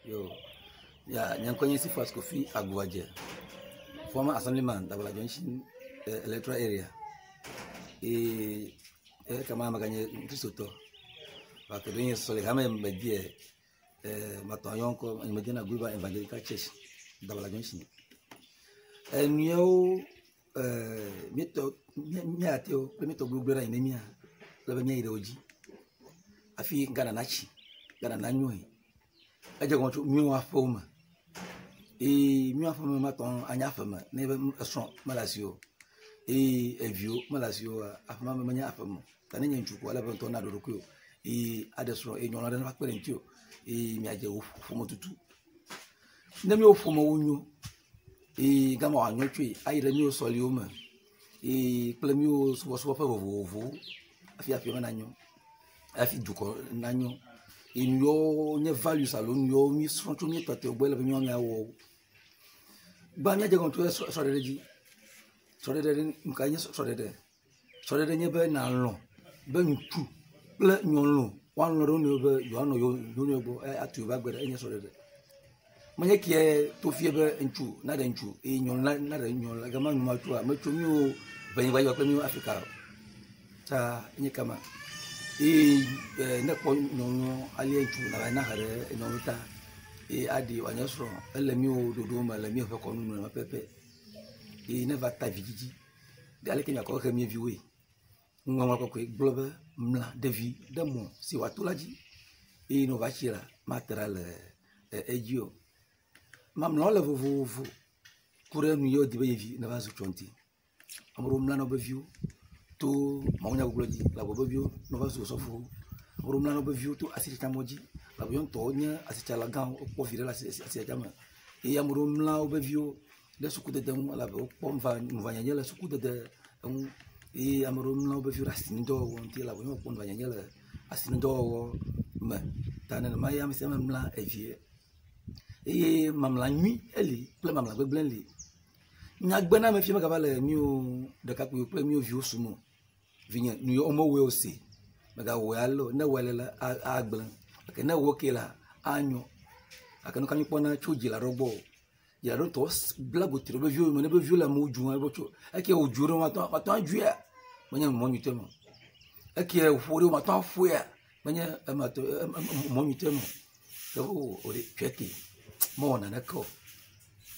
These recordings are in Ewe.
Yo. Ya, nye ŋkɔe nye Cephas Kofi Aguadze, former assemblyman Dagbala Junction electoral area. Eye ekema meganye Kristotɔ. Gake ɖe nye sɔlehame medie matɔ ayɔ ŋkɔ medena Global Evangelical Church Dagbala Junction. Enuyawo míetɔ míatewo kple míetɔ gbogbo ɖe anyi ne mía le be míayi ɖe wo dzi hafi Ghana natsi, Ghana nanyoe. Edze gɔme tso míwo aƒewo me eye míwo aƒeme matɔ anye aƒeme ne be esrɔ̃ mele asi o eye eviwo mele asi oa, aƒe ma me menye aƒeme o. Ta ne nye ŋutsu ko ele be ŋutɔ naɖo ɖokuiwò eye aɖe srɔ̃ eye nyɔnu aɖe neva kpe ɖe ŋutiwò eye miadze wò ƒometutu. Ne míwo ƒomewo nyo eye gama wòanyo tsoe ayi ɖe míwo sɔliwo me eye kple míwo subɔsubɔƒe vovovowo hafi aƒea me nanyo, hafi dukɔ nanyo. Eye nu yawo nye values alo nu yawo míesrɔ̃ tso mía tɔtɔewo gbɔ ele be míawo míawɔ wo. Gbã míadze egɔme tso srɔ̃ɖeɖe dzi. Srɔ̃ɖeɖe nu kae nye srɔ̃ɖeɖe? Srɔ̃ɖeɖe nye be nàlɔ̃ be ŋutsu kple nyɔnu woalɔ̃ ɖe wo nɔewo be yewoanɔ yewo nɔewo gbɔ atu yewoƒe agbe ɖe enye srɔ̃ɖeɖe. Menye kee to fie be ŋutsu naɖe ŋutsu eye nyɔnu naɖe nyɔnu gama nu ma tsoa metso míwo ʋenyigba dzi kple míwo Afrika o. Ta enye kama eye ne ekpɔ nyɔnu alia ŋutsu nava na he ɖe nyɔnu ta eye aɖi wòanye srɔ̃ ele míwo ɖoɖowo me le míaƒe kɔnu nu pɛpɛpɛ eye ne va ta vidzidzi ɖe aleke miakɔ he mia viwoe. Ŋɔŋlɔ kɔkɔe gblɔ be mla ɖevi ɖe mɔ si wòato la dzi eye ne wòva tsi la mate ɖa le edzi o. Mamleawo le vovovo ku ɖe nu yi wodi be ye vi neva zu tsɔ ŋuti. Ame ɖewo mlana wobe viwo to mawunyagbɔgblɔ dzi elabe wobe viwo neva zu osɔfowo. Ame ɖewo mlana wobe viwo to asitsatsamɔ dzi elabe yewo ŋutɔwo nye asitsala gãwo wokpɔ viɖe le asitsatsa me eye ame ɖewo mla wobe viwo ɖe sukudede ŋu elabe wokpɔ ŋuvanyenye le sukudede ŋu eye ame ɖewo mla wobe viwo ɖe asinudɔwɔwɔ ŋuti elabe wokpɔ ŋuvanyenye le asinudɔwɔwɔ me. Ta nenema ye ame sia ame mla evie eye mamla nyui eli kple mamla gbegblẽ li. Nyagbename fia megava le míwo ɖekakpuiwo kple míwo viwo sum o. Vinye nu yiwo womewɔe o se megawɔe ale o. Ne ewɔe ale la agblẽ gake ne ewɔ ke la anyo. Gake nu ka míekpɔna tso dzila ɖewo gbɔ o. Dzila ɖewo ŋutɔ bla goti ɖe wobe viwo yome ne wobe viwo le amewo dzum ebe tso eke wòdzu ɖe mate ŋu adzuia menye mɔ nyuitɔ me o. Eke wòƒo ɖe mate ŋu aƒoea menye ema tɔ mɔ nyuitɔ me o. Ke wo ɖe tsɔe ke mewɔ naneke o.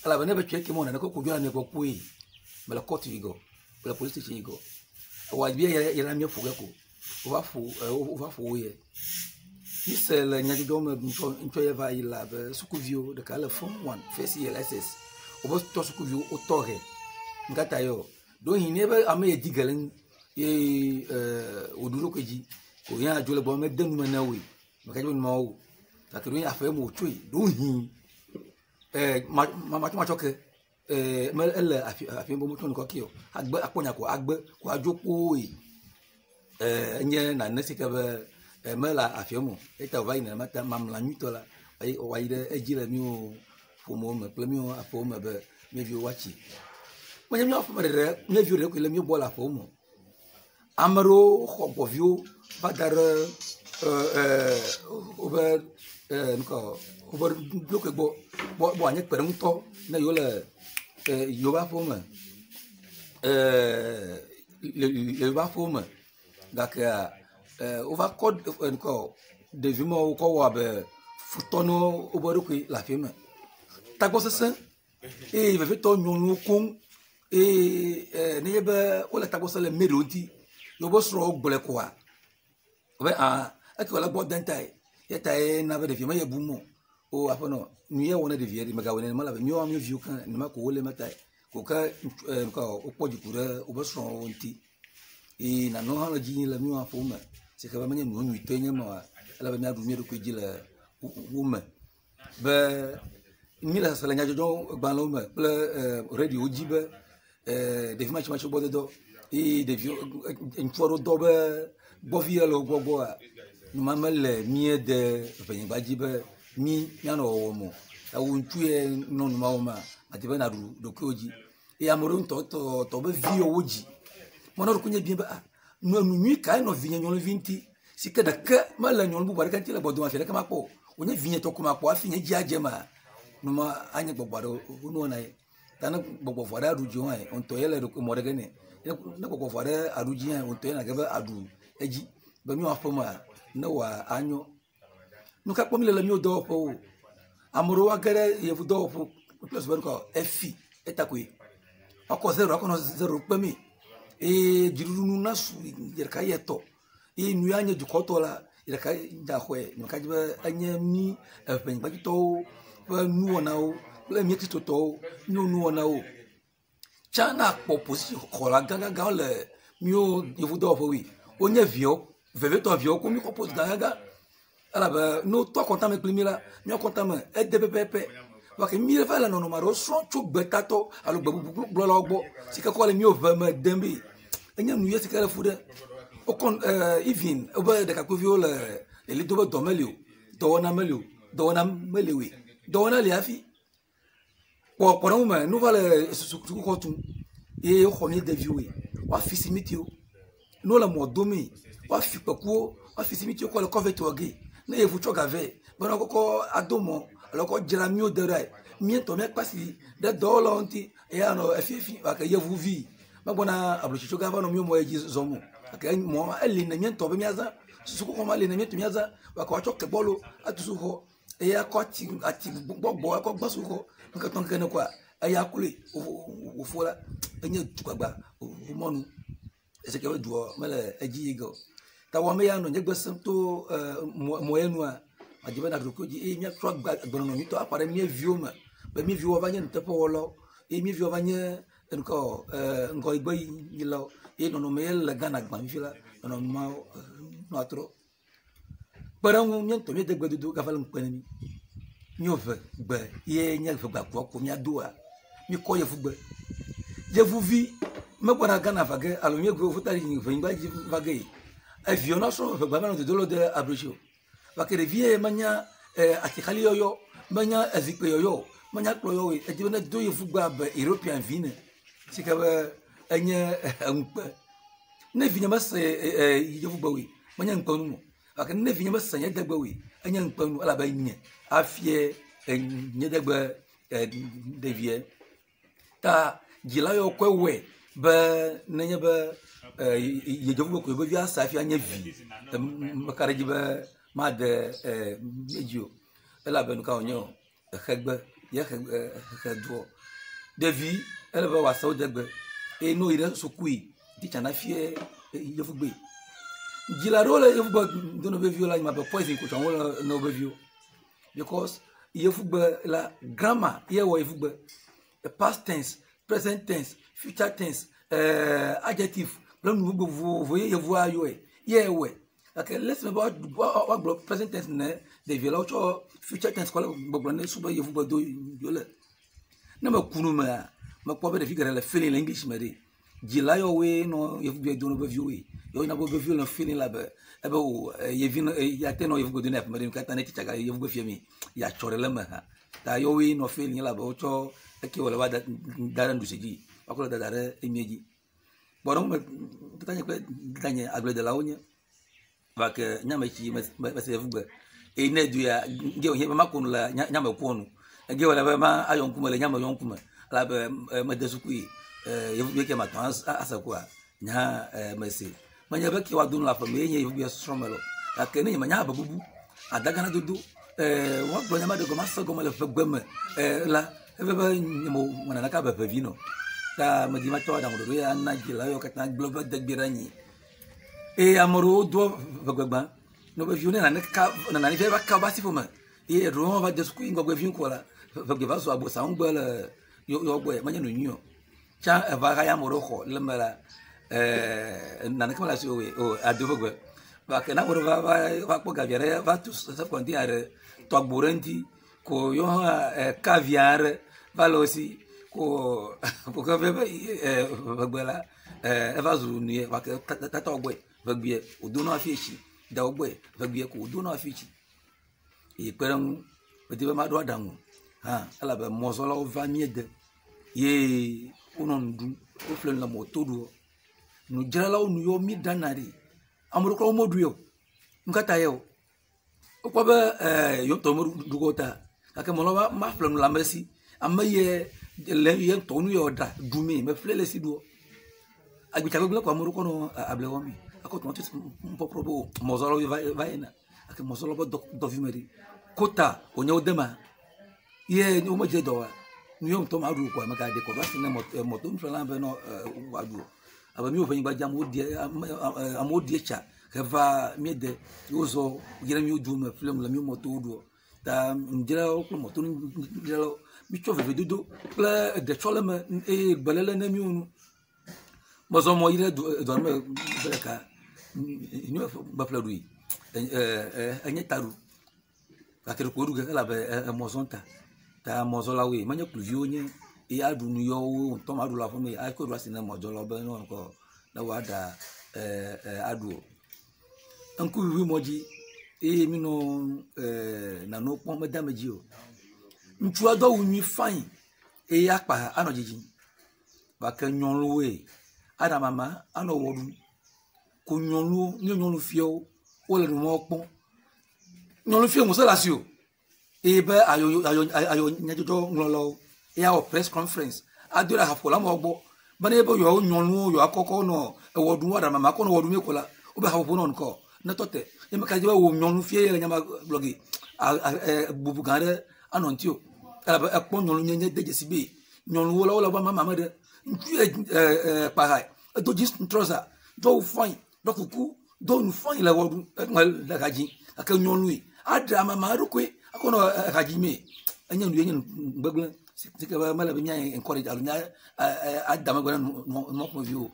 Elabe ne be tsɔe ke mewɔ naneke o ko dzo le mia gbɔ kpoe. Mele kɔtu yi gɔ, mele police station yi gɔ. Ewɔ abe ye la míeƒo ge ko. Wova ƒo wova ƒo wo ye. Míse le nyadzɔdzɔwo me ŋutɔ ye va yi la be sukuviwo ɖeka le form one first year SS wobe tɔ sukuviwo wotɔ hɛ. Nu ka ta ye o? Ɖewohĩ ne be ame ye di ge le ŋu ye wòɖu eɖokui dzi ko ye hã dzo le gbɔ mede nu me na woe. Meka dzi be nu mawo o. Gake ɖewohĩ aƒe me wòtsoe ɖewohĩ matsɔmatsɔ ke me ele afi afi be wotsɔ nu kɔ kee o. Agbe akpɔ nya ko agbe ko adzo kpoe. Enye nane si ke be mele afia me o. Eya ta wòva yi nenema ta mamla nyuitɔ la wòayi ɖe edzi le míwo ƒomewo me kple míwo aƒewo me be mía viwo woatsi. Menye míaƒe ƒeme ɖeɖe mía viwo ɖeɖe koe le míwo gbɔ le aƒewo me o. Ame ɖewo xɔ gbɔviwo va da ɖe wobe nu ka wobe ɖokui gbɔ be woanye kpeɖeŋutɔ ne yewo le yewoƒe aƒewo me le yewoƒe aƒewo me gakea wova kɔ nu ka ɖevi mawo kɔ wɔ abe futɔ na wobe ɖokui le aƒea me. Tagbɔsesẽ eye vevietɔ nyɔnuwo koŋ eye nenye be wole tagbɔsesẽ le mɛ ɖewo ŋuti ye wobe srɔ̃wo gblɔe koa wobe a eke wòle gbɔ dem tae eya tae na be ɖevia meye bum o. O aƒenɔ nu ye wɔ ne ɖevia ɖe megawɔe nenema elabe míawo mía viwo ke nenema ko wole ema tae. Ko ke nu ka wokpɔ dziku ɖe wobe srɔ̃wo ŋuti eye nanewo hã le edzi yim le míwo aƒewo me si ke be menye nu nyuitɔe nye ema oa, ele be míaɖu mía ɖokui dzi le wo me be míle sese le nyadzɔdzɔgbalẽwo me kple radiowo dzi be ɖevi matsimatsi gbɔ dɔdɔ eye ɖeviwo ŋutsu aɖewo dɔ be gbɔvi le wo gbɔ gbɔa nu ma mele mía de ʋenyigba dzi be mí míanɔ wɔwɔm o. Ewò ŋutsu ye nɔ nu ma wɔm ma, àdi be nàɖu ɖokuiwò dzi eye ame ɖewo ŋutɔ tɔ be viwo wodzi. Menɔ ɖokuinye biam be ah nu nyui kae nɔ vinye nyɔnuvi ŋuti. Si ke ɖeke mele nyɔnu bubu aɖeke ŋuti le gbɔdome afi aɖeke makpɔ o. Wònye vinye tɔ ko makpɔ hafi nye dzi adze emea, numa anye gbɔgbɔ aɖe wonuwɔna ye. Ta ne gbɔgbɔ vɔ aɖe aɖu dziwò hã, wò ŋutɔ ye le mɔ ɖe ge nɛ. Ne gbɔgbɔ vɔ aɖe aɖu dzi hã, wò ŋutɔ ye nàge be aɖu edzi be míwɔ aƒemea ne wòa anyo. Nu ka kpɔm míle le míwo dɔwɔƒewo? Ame ɖewo age ɖe yevu dɔwɔƒewo kple susu be nukɔ efi eta koe. Woakɔ zero akɔ nɔ zero kpemee eye dziɖuɖu nu nasu ɖeka ye etɔ eye nu ya nye dukɔtɔ la ɖeka dza xɔe. Meka dzi be enye mí eʋenyigbatitɔwo ƒe nuwɔnawo kple mí kristotɔwo míwo nuwɔnawo. Tsã ne akpɔ position xɔla gãgãgãwo le míwo yevu dɔwɔƒewoe. Wonye viawo, vevietɔ viawo ko míxɔ post gãgãgã elabe ne wotɔ akɔntame kpli mí la, míaƒe akɔntame ede pɛpɛpɛ. Vɔ ke mí va le nɔnɔme aɖewo srɔ̃m tso gbetatɔ alo gbe bubu gblɔlawo gbɔ si ke kɔ le míwo ʋe me dem be enye nu ye si ke le fu ɖe. Wokɔ even wobe ɖekakpuiviwo le eli do be dɔ meli o, dɔwɔna meli o, dɔwɔna meli oe. Dɔwɔna li hafi. Kpɔ kpɔɖeŋu me nu va le sukuxɔ tum eye woxɔ mí ɖeviwoe. Woafi simitiwo. Ne wole mɔ domee, woafi kpekuwo, woafi simitiwo kɔ le kɔvɛti wɔ gee. Ne yevu tsɔ ga vɛ be ne wokɔ ado mɔ alo kɔ dzra míwo de ɖae, mí ŋutɔ míakpe asi ɖe dɔwɔlawo ŋuti eye anɔ efifi gake yevuvi megbɔna ablotsi gã va nɔ míwo mɔ ye dzi zɔm o. Gake mɔ eli ne mía ŋutɔ be míazã. Sukuxɔ ma li ne mía ŋutɔ míazã. Gake woatsɔ ke gbɔlo atu sukuxɔ eye akɔ ati ati gbɔgbɔ akɔ gbã sukuxɔ. Ŋkeke ŋkeke ne koa eya kloe wòfo la enye dugbagba mɔnu. Esi ke be dua mele edzi yi ge o. Ta wɔme ya nɔ nye gbe sem to mɔ ye nua, madzi be naɖu ɖokuiwò dzi eye míatrɔ agbenɔnɔ nyuitɔ aƒo ɖe mía viwo me be mía viwo va nye nuteƒewɔlawo eye mía viwo va nye enukɔ ŋgɔgbeyilawo eye nɔnɔme ye le Ghana gbã fifi la, nɔnɔme mawo nua trɔ. Kpe ɖe eŋu míaŋutɔ míede gbedodo gava le ŋukpe ne mí. Míwo ʋe gbe ye nye ʋegbea ko míadoa, míkɔ yevugbe. Yevuvi megbɔna Ghana va ge alo míegbe vota yi ʋenyigba dzi va ge. Eviwo na srɔ̃ ʋegbea menɔ dodo le de ablotsi o. Gake ɖevi ye menya atixali yɔyɔ, menya ezikpui yɔyɔ o, menya kplɔ yɔ o. Edi be ne do yevugbe abe European vi ene si ke be enye ŋukpe. Ne vinye mese yevugbe oe, menye ŋukpe num o. Gake ne vinye mese nye degbe oe, enye ŋukpe nu elabe nye hafie nye degbe ɖevia. Ta dzila yawo kɔe wɔe be nenye be yevugbe koe be via se hafi anye vi. Meka ɖe edzi be made edzi o elabe nu ka wònye o exegbe ye xexe doɔ. Ɖevi ele be wòase wo degbe eye ne woyi ɖe sukui titsa nafie yevugbe. Dzila ɖewo le yevugbe do na wobe viwo la nye abe poison ko tsɔm wole na wobe viwo because yevugbe la grammar ye wɔ yevugbe. Past tense, present tense, future tense, adjective kple nu vovovowo ye yevua yɔe ye wɔe. Gake le esime be woagblɔ present tense ne ɖevia la wotsɔ future tense kɔ le gbɔgblɔm ne su be yevugbe do yewole. Ne meku nu mea, mekpɔ be ɖevi geɖe le failing le English me ɖe. Dzila yawoe nɔ yevugbe dom na wobe viwoe. Ye woyina be wobe viwo le failing elabe ebe o yevi yate nɔ yevugbe dom ne aƒeme ɖe nu ka ta ne titsa gale yevugbe fia mi yeatsɔ ɖe le eme hã. Ta yawoe nɔ failing elabe wotsɔ eke wòle va da ɖe nuɖusi dzi woakɔ le dada ɖe emia dzi. Kpɔɖeŋu me tanye kple tanye agbledelawo nye. Gake nye ame tsi mese yevugbe eye ne edoa ge wònye be mako nu le nye ame kua nu. Ege wòle be ma ayɔ ŋkume le nye ame yɔ ŋkume elabe mede sukui yevugbe ke matɔ ase koa nye hã mese. Menye be ke woado nu le aƒeme ye nye yevugbea srɔ̃ mele o. Gake ne nyemenya abe bubu, adagana dodo, woagblɔ nya ma ɖe gɔme ase gɔme le ʋegbe me la, eve be nye mewɔ naneke abe ʋevi ene o. Ta medi matsɔ aɖaŋuɖoɖo ya ana dzila yawo katã gblẽ woƒe degbe ɖe anyi. Eye ame ɖewo doa ʋegbegba ne wobe viwo ne nane ka nane va ka wobe asiƒome eye eɖewo hã va de suku yi ŋgɔgbe vi ŋkɔ la, ʋegbe va zu abosamgbe le yewo gbɔe menye nu nyui o. Tsã eva haya ame ɖewo xɔ le eme la, naneke mele asiwò o ado ʋegbe. Gake ne ame ɖewo va kpɔ ga vi aɖe va tu self contain aɖe tɔ agbo ɖe eŋuti ko yewo hã ka vi aɖe va le wo si ko ko ke be ʋegbe la eva zu nu ye gake tatɔ gbɔe ʋegbea wòdona hafi etsi dawo gbɔe ʋegbea ko wòdona hafi tsi. Eye kpe ɖe eŋu medi be maɖo aɖaŋu hã elabe mɔzɔlawo va mía de ye wonɔ nu ɖum woƒle nu le mɔto ɖuɔ. Nudzralawo nu yiwo míɖana ɖi ame ɖewo kura womeɖui o. Nu ka ta ye o? Wokpɔ be ɛɛ yewo ŋutɔ meɖu go ta gake mlɔeba maƒle nu le ame si. Ame ye le ye ŋutɔ nu ye wòɖa ɖumee meƒle le esi ɖuɔ. Agbitsa gbegblẽ ko ame ɖewo kɔ nɔ able wɔmee. Ekɔ tomatosi ƒɔƒlɔ be o mɔzɔlawo va va yina gake mɔzɔlawo ƒe dɔvi me ɖi. Kota wònye wode ma ye ne womedze dɔ oa, nu ye ŋutɔ maɖu kɔa megaɖe kɔ ɖo asi ne mɔtonuƒlela be ne wòaɖu o. Abe míwo ƒe anyigba dzi amewo ɖi amewo ɖi tsa heva míede ye wozɔ yi ɖe míwo du me ƒle nu le míwo mɔtowo ɖuɔ. Ta nudzralawo kple mɔtonudzralawo mitsɔ veviedodo kple ɖetsɔleme eye beléle ne míwo nu. Mezɔ mɔ yi ɖe du edua me gbe ɖeka nu meƒle ɖui enye taɖu gake ɖeko woɖu ge elabe emɔ zɔm ta. Ta mɔzɔlawoe menye kluviwo nye ye aɖu nu yawo ŋutɔ maɖu le aƒeme akɔ ɖo asi ne mɔzɔlawo be ne woakɔ ne woaɖa aɖu o. Ŋkuʋuʋui mɔ dzi eye minɔ nanewo kpɔm mede ame dzi o. Ŋutsua do awu nyui fain eye akpa anɔ dzidzim gake nyɔnuwoe aɖe amama anɔ wɔ ɖum. Ko nyɔnuwo nye nyɔnufiawo wole nu mawo kpɔm. Nyɔnufia ŋusẽ le asi o eye be ayo ayo ayo nyadzɔdzɔŋlɔlawo eya wɔ press conference ado ɖe haƒola mawo gbɔ be ne be yewoa nyɔnuwo yewoakɔkɔ nɔ ewɔ ɖum woaɖe amama kɔ nɔ wɔ ɖum ko la wobe haƒoƒo nɔ ŋkɔ netɔ te. Ye meka dzi be wò nyɔnufia ye le nya ma gblɔ ge bubu gã aɖe anɔ ŋuti o elabe ekpɔ nyɔnunyenye de dzesi be nyɔnuwo la wole woƒe amama me ɖe. Ŋutsu ye kpa ha edo jeans trouser do awu fain ɖɔ kuku do nu fain le wɔ ɖum le ha dzim gake nyɔnue aɖe amama eɖokui akɔ nɔ ha dzimee. Enye nu ye nye nu gbegblẽ si ke be mele be mía encourage alo mía ada megbe na nu ƒomeviwo o.